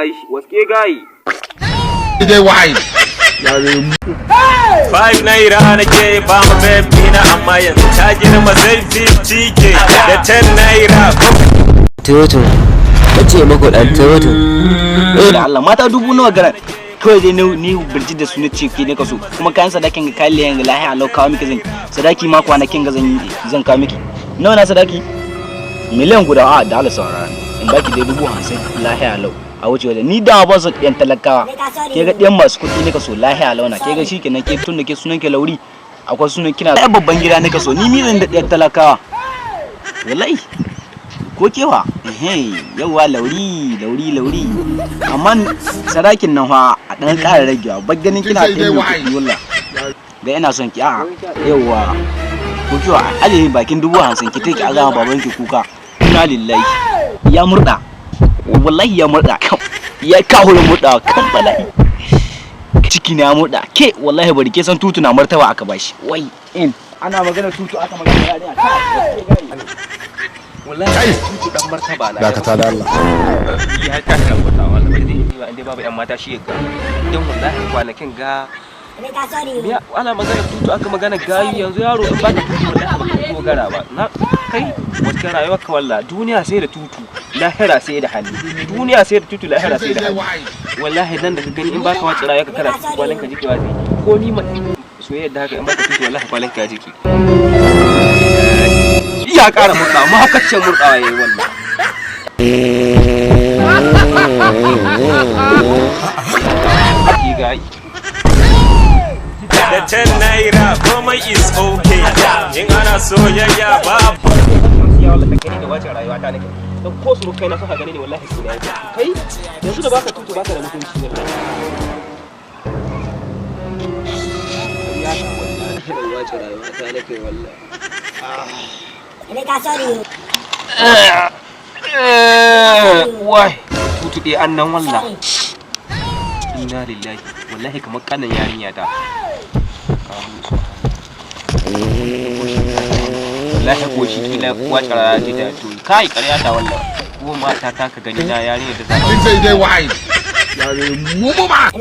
Lillahi, waske gayi. Dai why? 5 naira nake ba ma baby na, amma yanzu ta girma sai 50K da 10 naira. Toto, nace muku dan toto. Da Allah, mata dubu nawa garan kawai dai ni birji da su na ce ke ne kaso, kuma kayan sadakin ga kayan liyan ga lahiya Allah kawo miki. Zan sadaki ma kwanakin ga zan yi, zan kawo miki. Nawa na sadaki? Miliyan 1. A da Allah, saurara, in baki dai 50,000, lahiya lau a wuce wajen. Ni da ba su ɗiyan talakawa, ke ga ɗiyan masu kuɗi ne kaso, lahiya lau na ke ga shi kenan. Ke tun da ke sunan ke Lauri, akwai sunan kina ɗaya babban gida ne kaso. Ni mi zan da ɗiyan talakawa wallahi? Ko kewa ehe, yauwa Lauri, Lauri, Lauri, amma sadakin nan fa a ɗan ƙara ragewa ba, ganin kina ɗaya mai kuɗi wallah ga ina son ki. A'a, yauwa, ko kewa aje bakin 50,000, ki take azama baban ki kuka. Inna lillahi, ya murɗa wallahi, ya murɗa, ya kawo murɗa kan bala'i, ciki na ya murɗa. Ke wallahi bari, ke san tutu na martaba aka bashi wai in ana magana tutu aka magana yarinya kai. Wallahi tutu dan martaba na. Dakata da Allah. Ya ta ta wata wallahi dai ba inda babu yan mata shi ga dan wallahi kwanakin ga ya ana magana tutu aka magana gayu. Yanzu yaro in baka tutu, wallahi baka dogara ba na kai wata rayuwar ka. Wallahi duniya sai da tutu, lahira sai da hali. Duniya sai da tutu, lahira sai da hali. Wallahi nan da ka gani, in baka wace rayuwar ka kana tutu, kwalin ka jiki wazi ko ni ma soyayya da haka, in baka tutu wallahi kwalin ka jiki. Ya ƙara murɗawa, mahaukaciyar murɗawa yayi wallahi. Ki Da 10 naira komai is okay in ana soyayya ba. Ya wallahi gani da wace rayuwa ta nake don ko su kai na suka gani ne wallahi su ne. Kai yanzu da baka tutu baka da mutunci wallahi. Ya wallahi wace rayuwa ta nake wallahi. Wai tutu dai annan wallahi. Inna lillahi, wallahi kamar kanan yarinya ta wallahi, ko shi kila wace rana ce ta to kai ƙarya ta wallahi, ko mata ta ka gani na yarinya da za Sai dai why? Mumu ma.